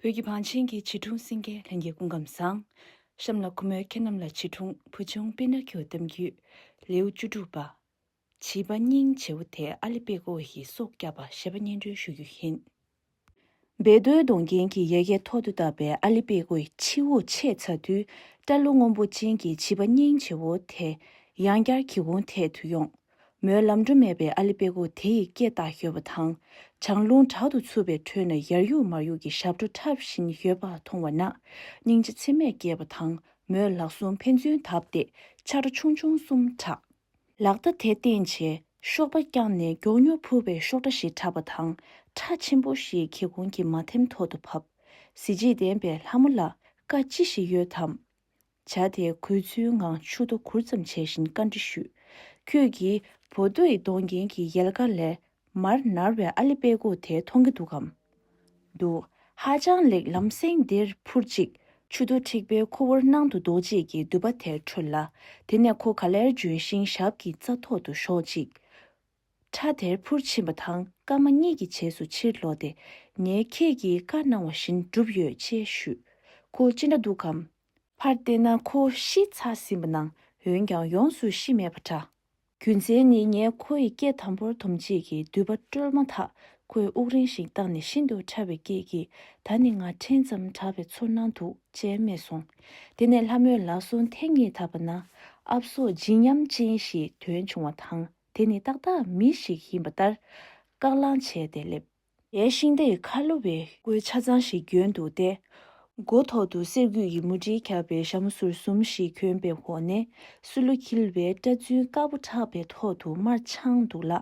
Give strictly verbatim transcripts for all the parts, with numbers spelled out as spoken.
བོད་ཀྱི་བང་ཆེན་གྱི་བྱིས་སྒྲུང་གསན་མཁན་ལྷན་རྒྱས་སྐུ་ཁམས་བཟང་། གཤམ་ལ་ཁོ་མོས་ཁྱེད་རྣམས་ལ་བྱིས་སྒྲུང་བུ་ཆུང་སྤུན་ཟླ་ཁྱོད་གཏམ་རྒྱུད་ལེའུ་བཅུ་དྲུག་པ། བྱིས་པ་སྙིང་རྗེ་བོ་དེ་ཨ་ལི་པེ་ཀོ་ཡིས་སྲོག་བསྐྱབས་པ་ཞེས་པ་སྙན་སྒྲོན་ཞུ་རྒྱུ་ཡིན། སྦལ་རྡོའི་གདོང་རྒྱན་གྱི་ཡལ་གས་ཐོག་ཏུ་བཏབ་པའི་ཨ་ལི་པེ་ཀོ་ཡི་ཕྱི་དབུགས་ཆད་ཚར་དུས། སྐྲ་ལོ་སྔོན་པོ་ཅན་གྱི་བྱིས་པ་སྙིང་རྗེ་བོ་དེ་ཡང་བསྐྱར་སྒེའུ་ཁུང་ཐད་དུ་ཡོང་། མོའི་ལམ་འགྲོ་མེད་པའི་ཨ་ལི་པེ་ཀོ་དེ་ཡི་སྐེ་བཏགས་ཡོད་པ་དང་། ལྗང་རླུང་དྲག་ཏུ་འཚུབ་པའི་ཁྲོད་ན་ཡར་གཡུག་མར་གཡུག་གི་ཞབས་བྲོ་འཁྲབ་བཞིན་ཡོད་པ་མཐོང་བ་ན། སྙིང་རྗེ་ཚད་མེད་སྐྱེས་པ་དང་། མོས་ལག་ཟུང་ཕན་ཚུན་བརྡབས་ཏེ་ཆར་ཆུང་ཆུང་གསུམ་བྲག་ལག་རྟ་དེ་བསྟན་བྱས་གཤོག་པ་བརྐྱངས་ནས་མགྱོགས་མྱུར་འཕུར་བའི་གཤོག་སྒྲ་ཞིག་གྲགས་པ་དང་། ཁྲ་ཆེན་པོ་ཞིག་སྒེའུ་ཁུང་གི་མ་ཐེམ་ཐོག་ཏུ་བབས། གཟི་བརྗིད་ལྡན་པའི་ལྷ་མོ་ལགས། བཀའ་ཅི་ཞིག་ཡོད་དམ། བྱ་དེ་གོས་ཚུལ་ངང་མཆུ་ཏོ་གུར་ཙམ་བྱས་བཞིན་བཀའ་འདྲི་ཞུས། ཁྱོད་ཀྱིས་སྦལ་རྡོ་ཡི་གདོང་རྒྱན་གྱི་ཡལ་ག་ལས་མར་ནར་བའི་ཨ་ལི་པེ་ཀོ་དེ་མཐོང་གི་འདུག་གམ། འདུག་ཧ་ཅང་ལེགས། ལམ་སེང་དེར་འཕུར་ཅིག་མཆུ་ཏོ་མཁྲེགས་པའི་ཁོ་བོར་སྣང་དུ་ལྡོག་རྗེས་ཀྱི་མདུད་པ་དེར་འཕྲོད་ལ། དེ་ནས་ཁོ་ག་ལེར་འབྱོན་ཞིང་ཞབས་ཀྱི་རྩ་ཐོག་ཏུ་ཞོག་ཅིག་ཁྲ་དེར་འཕུར་ཕྱིན་པ་དང་། སྐར་མ་གཉིས་ཀྱི་རྗེས་སུ་ཕྱིར་ལོག་སྟེ། ངས་ཁྱེད་ཀྱིས་བཀའ་གནང་བ་བཞིན་བསྒྲུབས་ཡོད་ཅེས་ཞུས། ཁོ་ཅི་འདྲ་འདུག་གམ། ཕར་བལྟས་ན་ཁོ་ཤི་ཚར་ཟིན་པ་ནང་། འོན་ཀྱང་ཡོངས་སུ་ཤི་མེད་པ་འདྲ། རྒྱུ་མཚན་ནི་ངས་ཁོ་ཡི་སྐེ་དམ་པོར་འདོམས་རྗེས་ཀྱི་མདུད་པ་དཀྲོལ་མ་ཐག་ཁོས་དབུགས་རིང་ཞིག་བཏང་ནས་ཤིན་ཏུ་ཕྲ་བའི་སྐད་ཀྱིས། ད་ནི་ང་ཕྲན་ཙམ་དྲག་པའི་ཚོར་སྣང་འདུག་ཅེས་སྨྲས་སོང་། དེ་ནས་ལྷ་མོས་ལག་ཟུང་ཐེངས་གཉིས་བརྡབས་པ་ན། ཨབ་སོ་ལྗིད་ཉམས་ཅན་ཞིག་ཐོན་བྱུང་བ་དང་། དེ་ནི་ཏག་ཏག་མི་ཞིག་ཡིན་པ་ལྟར་བཀའ་བླངས་བྱས་ཏེ་སླེབས། ཡའི་ཤིང་རྟའི་ཁ་ལོ་བའི་གོས་ཆ་ཚང་ཞིག་གྱོན་འདུག་སྟེ། མགོ་ཐོག་ཏུ་གསེར་སྐུད་ཀྱི་མུ་ཏིག་ཁྱབ་པའི་ཞྭ་མོ་ཟུར་གསུམ་ཞིག་གྱོན་པའི་འོག་ནས། སུ་ལུ་འཁྱིལ་བའི་སྐྲ་རྫུན་དཀར་པོ་ཕྲག་པའི་ཐོག་ཏུ་དམར་འཕྱང་འདུག་ལ།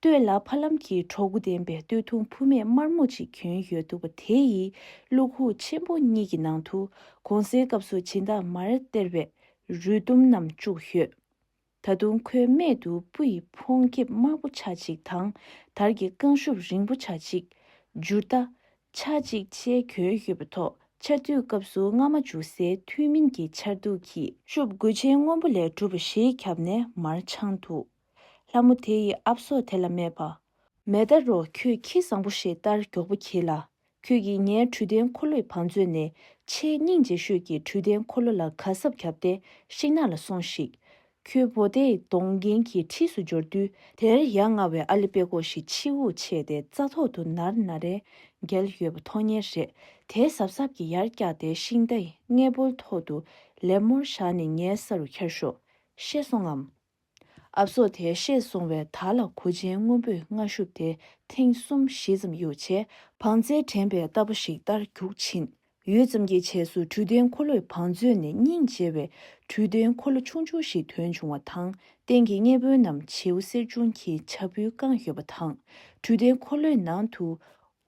སྟོད་ལ་ཕ་ལམ་གྱི་གྲོགས་པོ་ལྡན་པའི་སྟོད་ཐུང་ཕུབ་མེད་དམར་མོ་ཅིག་གྱོན་ཡོད་འདུག་པ། དེ་ཡིས་བློ་ཁུག་ཆེན་པོ་གཉིས་ཀྱི་ནང་དུ། གོང་སའི་སྐབས་སུ་སྦྱིན་བདག་མར་སྟེར་བའི་རུས་དུམ་རྣམས་བཅུག་ཡོད། ད་དུང་ཁོའི་སྨད་དུ་སྤུ་ཡི་འཕོང་རྒྱབ་དམར་པོ་ཆ་གཅིག་དང་། དར་གྱི་རྐང་ཤུབས་རིང་པོ་ཆ་གཅིག་འཇུར་རྟ་ཆ་གཅིག་བཅས་གྱོན་ཡོད་པའི་ཐོག་ཆར་དུས་སྐབས་སུ་རྔ་མ་རྒྱུག་སའི་ཐུན་མིན་གྱི་ཆར་གདུགས་ཀྱི་ཤུབས་མགོ་ཆེན་སྔོན་པོ་ལས་གྲུབ་པ་ཞིག་ཁྱབ་ནས་མར་འཕྱང་འདུག་ལྷ་མོ་དེ་ཡིས་ཨབ་སོ་དེ་ལ་སྨྲས་པ། མེ་ད་རོ། ཁྱོད་ཁྱི་བཟང་པོ་ཞིག་ལྟར་མགྱོགས་པོ་གྱིས་ལ། ཁྱོད་ཀྱིས་ངའི་འཕྲོད་བསྟེན་འཁོར་ལོའི་བང་མཛོད་ནས་ཆེས་སྙིང་རྗེ་ཤོས་ཀྱི་འཕྲོད་བསྟེན་འཁོར་ལོ་ལ་ག་སྲབ་བརྒྱབ་སྟེ་ཤིང་ནགས་ལ་སོང་ཞིག་ཁྱོད་སྦལ་རྡོའི་གདོང་རྒྱན་གྱི་འཁྲིས་སུ་འབྱོར་དུས། དེར་ཡ་ང་བའི་ཨ་ལི་པེ་ཀོ་ཞིག་ཕྱི་དབུགས་ཆད་དེ་རྩ་ཐོག་ཏུ་ནར་ནར་རེ་བརྒྱལ་ཡོད་པ་མཐོང་ཉེན་རེད། དེ་གཟབ་གཟབ་ཀྱིས་ཡར་བཀྱགས་ཏེ་ཤིང་རྟའི་སྔས་འབོལ་ཐོག་ཏུ་ལེབ་མོར་བཞག་ནས་ངའི་ས་རུ་འཁྱེར་ཤོག་ཤེས་སོང་ངམ། ཨབ་སོ་དེ་ཤེས་སོང་བས། དར་ལ་མགོ་ཅན་སྔོན་པོས་རྔ་ཤུབས་དེ་ཐེངས་གསུམ་བཞི་ཙམ་གཡུགས་བྱས། བང་རྩལ་དྲན་པའི་རྟ་ཕོ་ཞིག་ལྟར་རྒྱུག་ཕྱིན། ཡུད་ཙམ་གྱི་རྗེས་སུ་འཕྲོད་བསྟེན་འཁོར་ལོའི་བང་མཛོད་ནས་སྙིང་རྗེ་བའི་འཕྲོད་བསྟེན་འཁོར་ལོ་ཆུང་ཆུང་ཞིག་ཐོན་བྱུང་བ་དང་། སྟེང་གི་སྔས་འབོལ་རྣམས་བྱེའུ་གསེར་ཆུང་གི་བྱ་སྤུས་བཀང་ཡོད་པ་དང་། འཕྲོད་བསྟེན་འཁོར་ལོའི་ནང་དུ་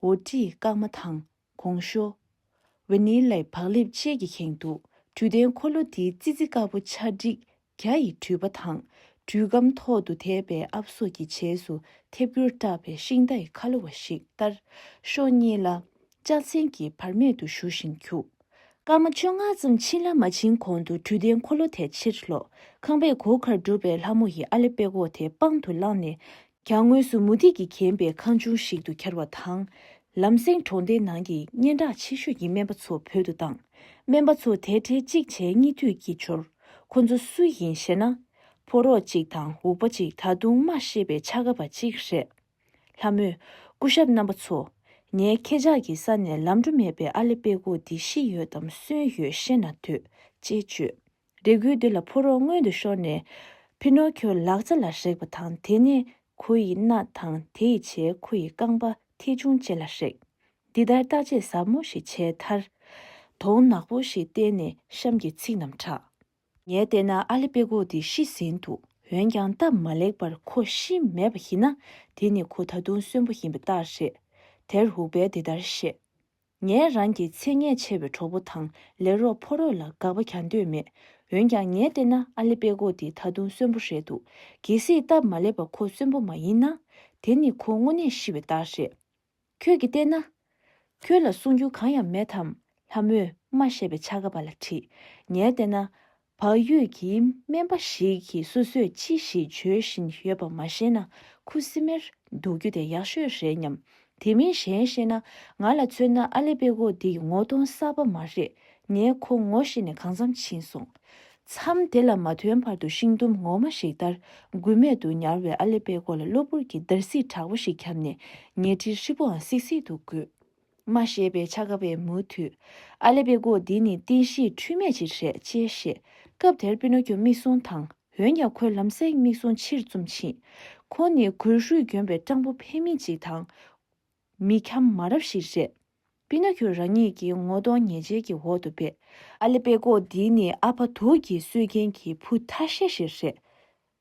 འོ་ཏྲི་སྐར་མ་དང་། གོང་ཞོ། ཝི་ནི་ལའི་བག་ལེབ་བཅས་ཀྱིས་ཁེངས་འདུག་འཕྲོད་བསྟེན་འཁོར་ལོ་དེའི་ཙི་ཙི་དཀར་པོ་ཆ་འགྲིག་བརྒྱ་ཡི་འགྲུལ་པ་དང་། འགྲུལ་སྒམ་ཐོག་ཏུ་དེད་པའི་ཨབ་སོ་གྱི་རྗེས་སུ་ཐེབས་འགྱུར་སྐྲག་པའི་ཤིང་རྟའི་ཁ་ལོ་བ་ཞིག་ལྟར། ཕྱོགས་གཉིས་ལ་ལྕགས་ཚན་གྱི་བར་མེད་དུ་བཞུར་བཞིན་རྒྱུག་སྐར་མ་བཅོ་ལྔ་ཙམ་ཕྱིན་ལ་མ་ཕྱིན་གོང་དུ་འཕྲོད་བསྟེན་འཁོར་ལོ་དེ་ཕྱིར་ལོག་ཁང་པའི་སྒོ་ཁར་སྒྲུབ་པའི་ལྷ་མོ་ཡིས་ཨ་ལི་པེ་ཀོ་དེ་པང་དུ་བླངས་ནས། གྱང་ངོས་སུ་མུ་ཏིག་གིས་བརྒྱན་པའི་ཁང་ཆུང་ཞིག་ཏུ་འཁྱེར་བ་དང་། ལམ་སེང་གྲོང་སྡེའི་ནང་གི་སྙན་གྲགས་ཆེ་ཤོས་ཀྱི་སྨན་པ་ཚོ་བོད་དུ་བཏང་། སྨན་པ་ཚོ་དེ་འཕྲལ་གཅིག་བྱས་གཉིས་མཐུད་ཀྱིས་འབྱོར། ཁོ་ཚོ་སུ་ཡིན་ཞེ་ན། ཕོ་རོག་ཅིག་དང་འུག་པ་ཅིག་ད་དུང་སྨྲ་ཤེས་པའི་ཕྱ་ག་པ་ཅིག་རེད། ལྷ་མོས། སྐུ་ཞབས་རྣམ་པ་ཚོ། ངའི་ཁྱེད་ཅག་གི་ས་ནས་ལམ་འགྲོ་མེད་པའི་ཨ་ལི་པེ་ཀོ་འདི་ཤི་ཡོད་དམ་གསོན་ཡོད་ཤེས་ན་འདོད་ཅེས་བརྗོད། རེ་སྐུལ་འདི་ལ་ཕོ་རོག་སྔོན་དུ་ཤོར་ནས། ཕི་ནོ་ཁྱོ་ལག་རྩ་ལ་རེག་པ་དང་། དེ་ནས་ཁོ་ཡི་སྣ་དང་དེ་ཡི་རྗེས་ཁོ་ཡི་རྐང་པ་མཐེ་ཆུང་ཅན་ལ་རེག་འདི་ལྟར་བརྟག་དཔྱད་ཟབ་མོ་ཞིག་བྱས་མཐར། གདོང་ནག་པོ་ཞིག་བསྟན་ནས་གཤམ་གྱི་ཚིག་རྣམས་གྲགས། ངས་བལྟས་ན་ཨ་ལི་པེ་ཀོ་འདི་ཤི་ཟིན་འདུག་འོན་ཀྱང་སྟབས་མ་ལེགས་པར་ཁོ་ཤི་མེད་པ་ཡིན་ན། དེ་ནི་ཁོ་ད་དུང་གསོན་པོ་ཡིན་པ་རྟགས་རེད། དེར་འུག་པས་འདི་ལྟར་བཤད། ངས་རང་གི་མཚན་སྙན་ཆེ་བའི་གྲོགས་པོ་དང་ལས་རོགས་ཕོ་རོག་ལ་དགག་པ་རྒྱག་འདོད་མེད། འོན་ཀྱང་ངས་བལྟས་ན་ཨ་ལི་པེ་ཀོ་འདི་ད་དུང་གསོན་པོ་རེད་འདུག་གལ་སྲིད་སྟབས་མ་ལེགས་པར་ཁོ་གསོན་པོ་མ་ཡིན་ན། དེ་ནི་ཁོ་དངོས་གནས་ཤི་བའི་རྟགས་རེད། ཁྱོད་ཀྱིས་བལྟས་ན། ཁྱོད་ལ་གསུང་རྒྱུ་གང་ཡང་མེད་དམ། ལྷ་མོས་སྨྲ་ཤེས་པའི་ཕྱ་ག་པ་ལ་དྲིས། ངས་བལྟས་ན། བག་ཡོད་ཀྱི་སྨན་པ་ཞིག་གིས་སོ་སོས་ཅི་ཞིག་བརྗོད་བཞིན་ཡོད་པ་མ་ཤེས་ན། ཁུ་སིམ་མེར་འདུག་རྒྱུ་དེ་ཡག་ཤོས་རེད་སྙམ། དེ་མིན་གཞན་བཤད་ན། ང་ལ་མཚོན་ན་ཨ་ལེ་པད་ཀོ་འདི་ངོ་གདོང་གསར་པ་མ་རེད། ངས་ཁོ་ངོ་ཤེས་ནས་གང་འཚམ་ཕྱིན་སོང་། མཚམས་དེ་ལ་མ་ཐོན་བར་དུ་ཤིང་དུམ་ངོ་མ་ཞིག་ལྟར་འགུལ་མེད་དུ་ཉར་བའི་ཨ་ལེ་པད་ཀོ་ལ་གློ་བུར་གྱི་འདར་སིག་དྲག་པོ་ཞིག་བརྒྱབ་ནས་ཉལ་ཁྲི་ཧྲིལ་པོའང་སིག་སིག་ཏུ་དགོད། མ་ཤེས་པའི་ཆ་ག་པས་མུ་མཐུད། ཨ་ལེ་པད་ཀོ་འདི་ནི་རྟེན་གཞི་འཁྲུལ་མེད་ཅིག་རེད་ཅེས་བཤད། སྐབས་དེར་པི་ནོ་ཁྱོ་མིག་ཟུང་དྭངས། འོན་ཀྱང་ཁོས་ལམ་སེང་མིག་ཟུང་ཕྱིར་བཙུམས་ཕྱིན། ཁོ་ནི་གོས་ཧྲུལ་གྱོན་པའི་སྤྲང་པོ་ཕལ་མི་ཅིག་དང་། མི་འཁྱམ་མ་རབས་ཤིག་རེད། པི་ནོ་ཁྱོ་རང་ཉིད་ཀྱི་ངོ་གདོང་ཉེས་ཆད་ཀྱི་འོག་ཏུ་སྦས། ཨ་ལེ་པད་ཀོ་འདི་ནི་ཨ་ཕ་དུག་གིས་གསོད་མཁན་གྱི་བུ་ཐ་ཤལ་ཞིག་རེད།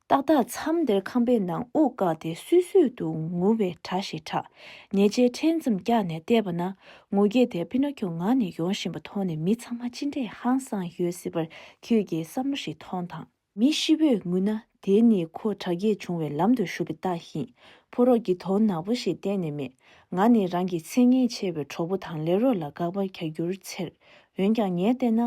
ཏག་ཏག་མཚམས་དེར་ཁང་པའི་ནང་དབུགས་བཀག་སྟེ་སུད་སུད་དུ་ངུ་བའི་སྒྲ་ཞིག་གྲགས། ཉེས་ཆད་ཕྲན་ཙམ་བཀྱགས་ནས་བལྟས་པ་ན། ངུ་སྐད་དེ་པི་ནོ་ཁྱོ་ངང་ནས་ཡོང་བཞིན་པ་མཐོང་ནས་མི་ཚང་མ་ཅི་འདྲས་ཧང་སངས་ཡོད་སྲིད་པར་ཁྱོད་ཀྱིས་བསམ་བློ་ཞིག་ཐོངས་དང་། མི་ཤི་བོས་ངུས་ན་དེ་ནི་ཁོ་དྲག་སྐྱེད་བྱུང་བའི་ལམ་དུ་ཞུགས་པའི་རྟགས་ཡིན། ཕོ་རོག་གིས་དོན་ནག་པོ་ཞིག་གཏན་ནས་མེད། ང་ནི་རང་གི་མཚན་སྙན་ཆེ་བའི་གྲོགས་པོ་དང་ལས་རོགས་ལ་དགག་པ་རྒྱག་རྒྱུར་འཚེར། འོན་ཀྱང་ངས་བལྟས་ན།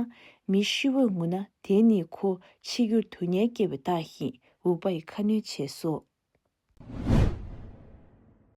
མི་ཤི་བོས་ངུས་ན་དེ་ནི་ཁོ་འཆི་རྒྱུར་སྡུག་བསྔལ་སྐྱེ་བའི་རྟགས་ཡིན། འུག་པ་ཡིས་ཁ་སྣོན་བྱས་སོ།